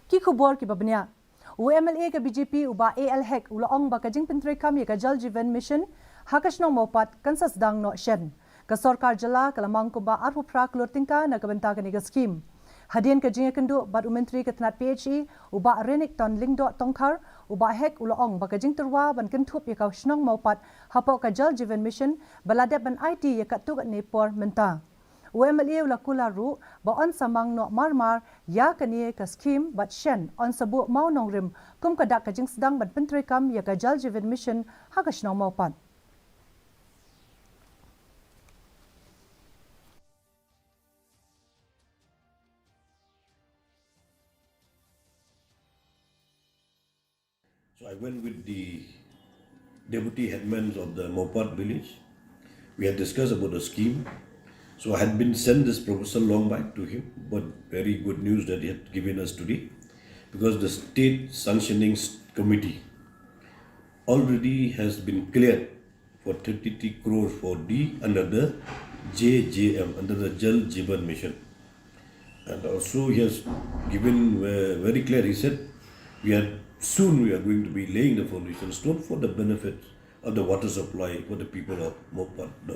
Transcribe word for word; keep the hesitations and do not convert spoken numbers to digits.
Ki khubor kiba bniah. U M L A ka B J P u Bah A L Hek u la ong ba ka jingpyntreikam ïa ka Jal Jeevan Mission ha ka shnong Mawpat kan sa sdang noh shen. Ka sorkar jylla ka la mang kumba arphew phra klur tyngka na ka bynta kane ka skhim. Hadien ka jingïakynduh bad u Myntri ka tnat P H E, u Bah Renikton Lyngdoh Tongkhar, u Bah Hek u la ong ba ka jingtyrwa ban kynthup ïa ka shnong Mawpat hapoh ka Jal Jeevan Mission ba la dep ban aiti ïa katto katne por mynta. U M L A u la kular ruh ba yn sa mang noh mar mar ïa kane ka skhim bad shen yn sa buh mawnongrim kum ka dak ka jingsdang ban pyntreikam ïa ka Jal Jeevan Mission ha ka shnong Mawpat. So I went with the deputy headman of the Mawpat village. We had discussed about the scheme. So I had been sent this proposal long back to him, but very good news that he had given us today, because the state sanctioning s- committee already has been cleared for thirty-three crore for the under the J J M, under the Jal Jeevan Mission. And also he has given uh, very clear, he said, we are soon we are going to be laying the foundation stone for the benefit of the water supply for the people of Mawpat.